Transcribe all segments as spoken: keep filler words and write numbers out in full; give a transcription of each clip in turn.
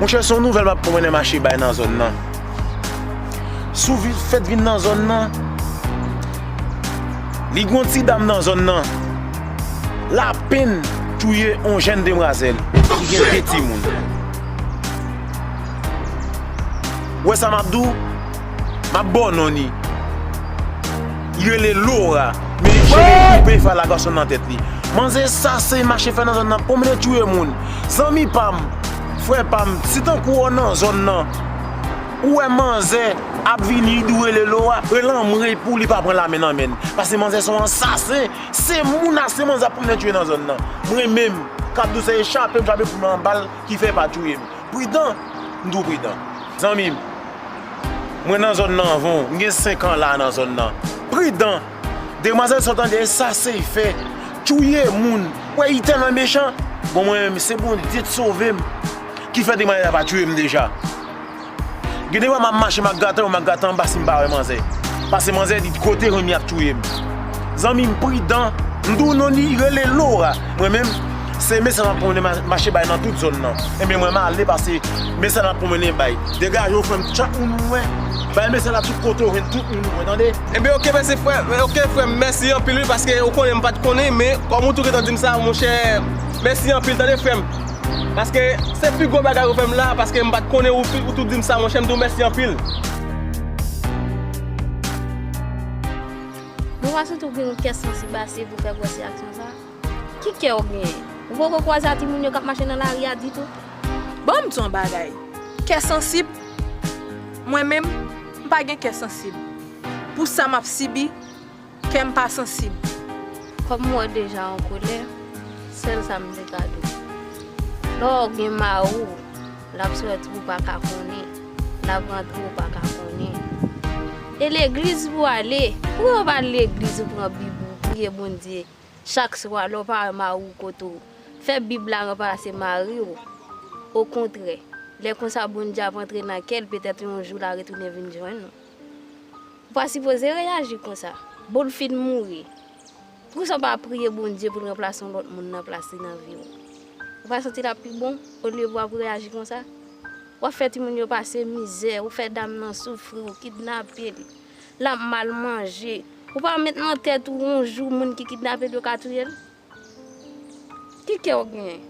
Monchè, se yon nouvèl m ap pran nan mache bay nan zòn nan. Sou vi-, fèt vin nan zòn nan, li gon ti dam nan zòn nan. Lapenn touye yon jèn demwazèl ki gen de timoun. Ou wè sa m ap di w? M ap ba w non li. Li rele Laura, men li cheve koupe, fè lagasonn nan tèt li. Manzè sa se mache fè nan zòn nan, pwomne touye moun. Zanmi pa m, frè pa m, si tankou w nan zòn nan, ou wè manzè ap vini, li di w rele Laura, rele anmwey pou li pa pran lame nan men l. Paske manzè se yon ansasen, se moun a se manzè ap pwomne touye nan zòn nan. Mwen menm, k ap di w se chape m chape pou m nan bal ki fè pa touye m. Pridan, m di w pridan. Zanmi m, mwen nan zòn nan anvan w, m gen senk an la nan zòn nan. Pridan! Demwazèl sa w tande sa se fè, touye moun. Wè, li tèlman mechan. Bon, mwen menm, se Bondye t sove m ki fè demwazèl la pa touye m deja. Gen de fwa m ap mache, m ap gate anwo, m ap gate anba si m pa wè manzè. Paske manzè di kote renmen ap touye m. Zanmi m pridan, m di w non li rele Laura. Mwen menm, se mesaj m ap pwomne ma-, mache bay nan tout zòn nan. Ebyen mwen m ale paske mesaj m ap pwomne bay. Degaje w frè m, chak moun ou wè. Bay mesaj la tout kote w jwenn tout moun ou wè, tande? Ebyen oke, mèsi frè, oke frè m, mèsi anpil wi, paske ou konnen m pa t konnen, men kòm ou tou gentan di m sa, monchè, mèsi anpil, tande frè m. Paske se pi gwo bagay ou fè m la, paske m pa t konnen ou, ou tou di m sa, monchè, m di w mèsi anpil. Bon, pa santi w gen yon kè sansib ase pou fè gwòs aksyon sa? Ki kè w genyen? Ou poko kwaze a timoun yo k ap mache nan lari a ditou? Ban m di w yon bagay. Kè sansib? Mwen menm, m pa gen kè sansib. Pou sa m ap sibi, kè m pa sansib. Kòm m wè w deja an kolè, sèl sa m te ka di w. Lè w gen mari w, l ap sòti ou pa ka konnen, l ap rantre ou pa ka konnen. E legliz pou w ale, pou w pa al legliz ou pran Bib ou, priye Bondye chak swa lè w pa wè mari w kote w. Fè Bib la ranplase mari w. Okontrè, lè konsa Bondye ap antre nan kè l, petèt yon jou l a retounen vin jwenn ou. Ou pa sipoze reyaji konsa. Bon, l fin mouri. Poukisa w pa priye Bondye pou l ranplase yon lòt moun nan plas li nan vi w? Ou pa santi l ap pi bon olye pou w ap reyaji konsa? W ap fè timoun yo pase mizè, ou fè dam nan soufri, ou kidnape l. L ap mal manje. Ou pa met nan tèt ou yon jou moun ki kidnape l yo ka touye l? Ki kè w genyen?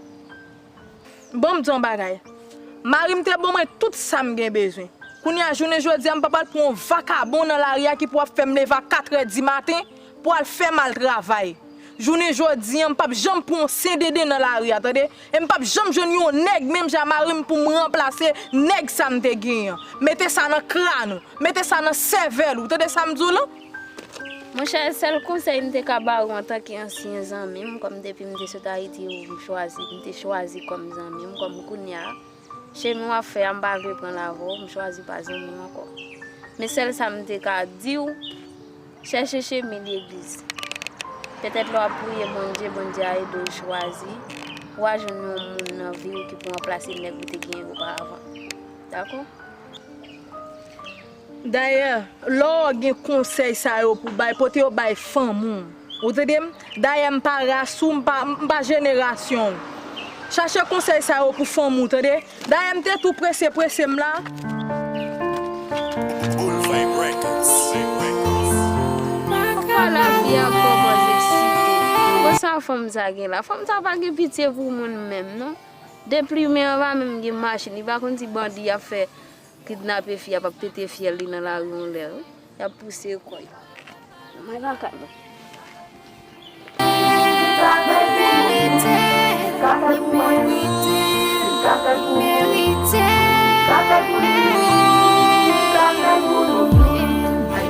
Ban m di w yon bagay. Mari m te ban mwen tout sa m gen bezwen. Kounye a, jounen jodi a, m pa pral pran yon vakabon nan lari a ki pou ap fè m leve a katrè di maten pou al fè m al travay. Jounen jodi a, m p ap janm pran yon sendenden nan lari a, tande? E m p ap janm jwenn yon nèg menm jan mari m pou m ranplase nèg sa m te genyen an. Mete sa nan kràn ou. Mete sa nan sèvèl ou, tande sa m di w lan? Monchè, sèl konsèy m te ka ba w antanke ansyen zanmi m, kòm depi m te sot Ayiti, ou m chwazi, m te chwazi kòm zanmi m, kòm kounye a, chemen w ap fè a, m pa vle pran l avè w, m chwazi pa zanmi w ankò. Men sèl sa m te ka di w, chèche chemen legliz. Petèt lè w ap priye Bondye, Bondye a ede w chwazi, w a jwenn yon moun nan vi w ki pou ranplase nèg ou te genyen oparavan. Dakò? Dayè, lè w gen konsèy sa yo pou bay, pote yo bay fanmi w. Ou tande m? Dayè, m pa ras ou, m pa, m pa jenerasyon w. Chache konsèy sa yo pou fanmi w, tande? Dayè, m te tou prese, prese m la. Papa lavi a kòmanse eksite. Konsa fanm sa gen la. Fanm sa pa gen pitye pou moun menm, non. Deplimen an pa menm gen machin, li pa konn si bandi ap fè kidnape fi a, p ap pete fyèl li nan lari yon lè, wi. Y ap pouse kò y. Mwen pa ka non. I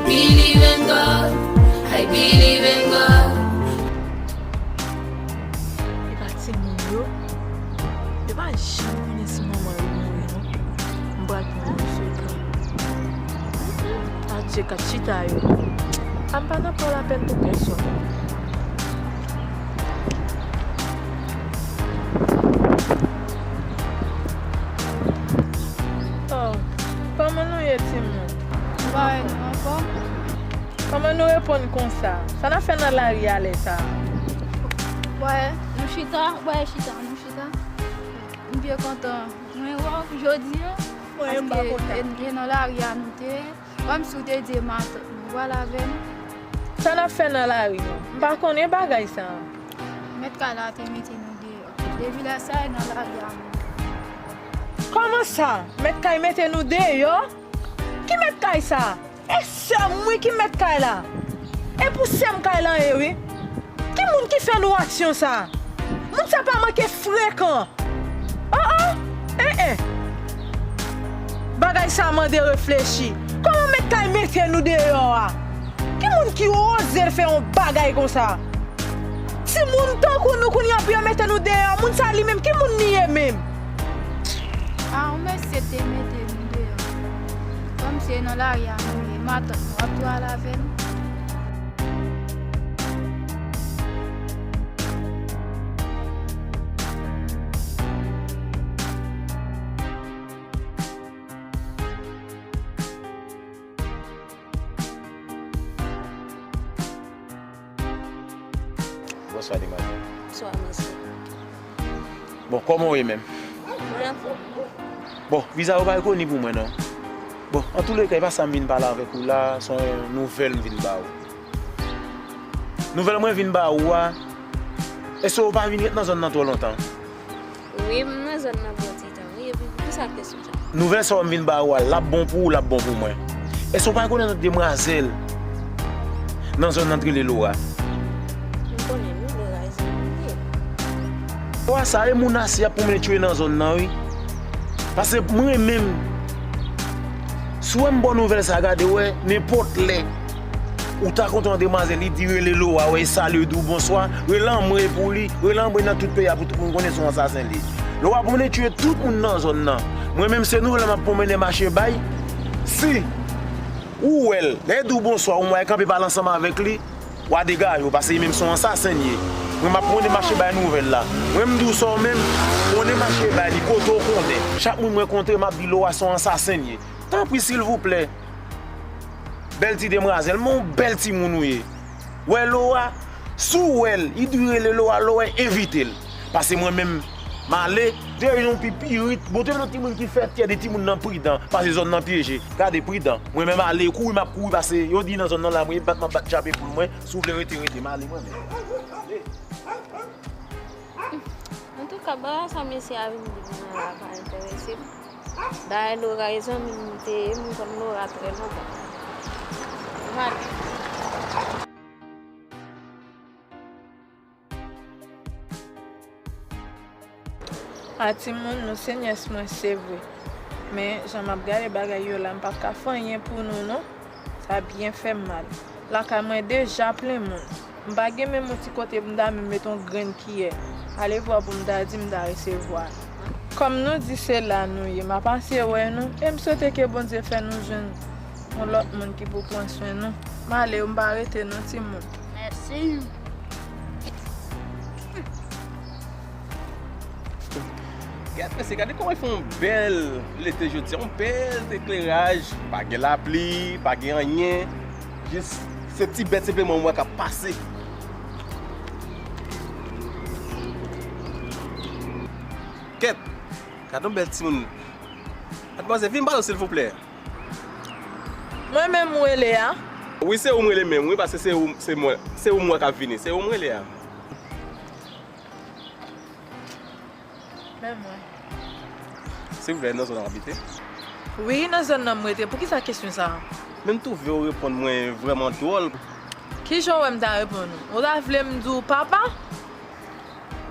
believe in God. I believe in God. E pa timoun yo, yo pa janm konnen si manman yo mouri non. M pral pran konsekans. Adje kat chita yo. A m pa nan pran lapèn pou pèsòn. Oh, kòman nou ye timoun? M pa wè nou ankò. Kòman nou reponn konsa? Sa n ap fè nan lari a lè sa a? Bwè, nou chita, bwè, chita, nou chita. M byen kontan mwen wè w. Jodi a, paske e nan lari a nou te ye, kòmsi w te di e matant nou pral avè nou. Sa n ap fè nan lari a? M pa konnen bagay sa a. Mèt kay la te mete nou deyò. Depi lè sa a, e nan lari a nou ye. Kòman sa? Mèt kay mete nou deyò? Ki mèt kay sa a? E sè m wi ki mèt kay la. E pou sè m kay la ye wi. Ki moun ki fè nou aksyon sa a? Moun sa pa manke frekan. Oh oh! En en! Bagay sa a mande reflechi. Kòman mèt kay mete nou deyò a? Ki moun ki oze fè yon bagay konsa? Timoun tankou nou kounye a pou yo mete nou deyò, moun sa li menm, ki moun li ye menm? A, yon mesye te mete nou deyò. Kòmsi e nan lari a nou ye, matant nou ap pral avè nou. Bonswa, demwazèl. Bonswa, mesye. Bon, kòman w ye menm? Mwen anfòm. Bon, viza ou pa rekoni pou mwen, non. Bon, antouleka, e pa sa m vin pale avèk ou la, se yon nouvèl m vin ba ou. Nouvèl mwen vin ba ou a, èske ou pa vin ret nan zòn nan twò lontan? Wi, m nan zòn nan bon ti tan, wi. Epi, poukisa kesyon sa? Nouvèl sa m vin ba ou a, l ap bon pou ou, l ap bon pou mwen. Èske ou pa konnen yon demwazèl nan zòn nan ki rele Laura? M konnen, wi, Laura, e zanmi m li ye. Laura sa, e moun Asya ap pwomene tchwe nan zòn nan, wi. Paske mwen menm, si w wè m ba w nouvèl sa, gade, w wè, nenpòt lè. Ou ta kontre yon demwazèl, li di rele Laura, wè, e salye, di w bonswa, rele anmwe pou li, rele anmwe nan tout peyi a pou tout moun konnen se yon ansasen li ye. Laura pwomene tchwe tout moun nan zòn nan. Mwen menm se nouvèl m ap pwomene mache bay. Si ou wè l, lè l di w bonswa, ou wè kanpe pale ansanm avèk li, w a degaje w, paske li menm se yon ansasen li ye. Mwen m ap pwomene mache bay nouvèl la. Mwen m di w sa w menm, pwomene mache bay li, kote w konnen. Chak moun mwen kontre, m ap di Laura se yon ansasen li ye. Tanpri, silvouplè. Bèl ti demwazèl, men yon bèl timoun ou ye. Wè Laura, si w wè l, li di rele Laura, Laura envite l. Paske mwen menm, m ale, te yon pi pirit, bon, te yon timoun ki fè tyè de timoun nan pridan, paske zòn nan pyeje. Gade, pridan. Mwen menm ale, kouri m ap kouri, paske yo di nan zòn nan la, mwen bat m ap bat chape poul mwen, si w vle rete, rete, m ale mwen menm. Antouka, bagay sa mesye a vin di m nan la pa enterese m. Dayè Laura e zanmi m te ye, m konn Laura trè lontan. M ale. A timoun, nou se nyès mwen, se vre. Men, jan m ap gade bagay yo la, m p ap ka fè anyen pou nou, non. Sa byen fè m mal. Lakay mwen deja plen moun. M pa gen menm yon ti kote pou m ta menm met yon grenn kiyè. Alevwa pou m ta di m ta resevwa. Kòm nou di se la nou ye, m ap pase wè nou, e m swete ke Bondye fè nou jwenn yon lòt moun ki pou pran swen nou. M ale, m pa rete non, timoun. Mèsi. Gad, mesye, gade kòman l fè yon bèl lete jodi a, yon bèl ekleraj. Pa gen lapli, pa gen anyen. Jis se ti bèt senpleman ou wè k ap pase. Kèt, gade yon bèl timoun. Madmwazèl, vin pale w, silvouplè. Mwen menm ou rele a? Wi, se ou m rele menm, wi, paske se ou, se mwen, se ou m wè k ap vini. Se ou m rele a. Men mwen. Silvouplè, nan zòn nan w abite? Wi, nan zòn nan m rete. Poukisa kesyon sa a? Men m twouve w reponn mwen vrèman dwòl. Kijan w wè m ta reponn ou? Ou ta vle m di w papa?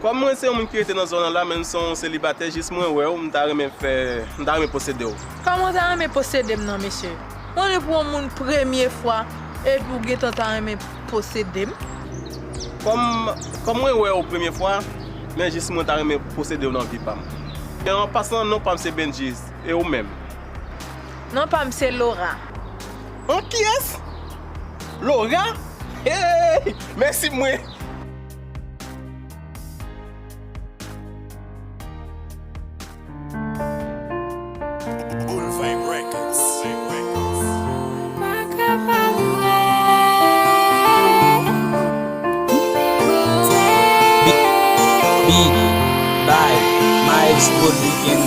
Kòm mwen se yon moun ki rete nan zòn nan la, men m se yon selibatè, jis mwen wè w, m ta renmen fè, m ta renmen posede w. Kòman w ta renmen posede m nan, mesye? Mwen li pou yon moun premye fwa, epi w gentan ta renmen posede m? Kòm, kòm mwen wè w premye fwa, men jis mwen ta renmen posede w nan vi pa m. E an pasan, non pa m se Benjis, e ou menm? Non pa m se Laura. An kiyès? Laura? Hey! Mèsi mwen! Good Vibe Records. Beat by Miles Production.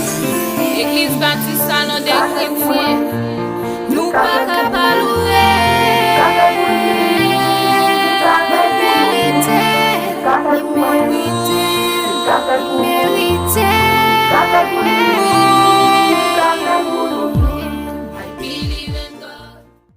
Pati sa nan dekripti. Nou pa ka pa loure. Li merite, li merite, li merite.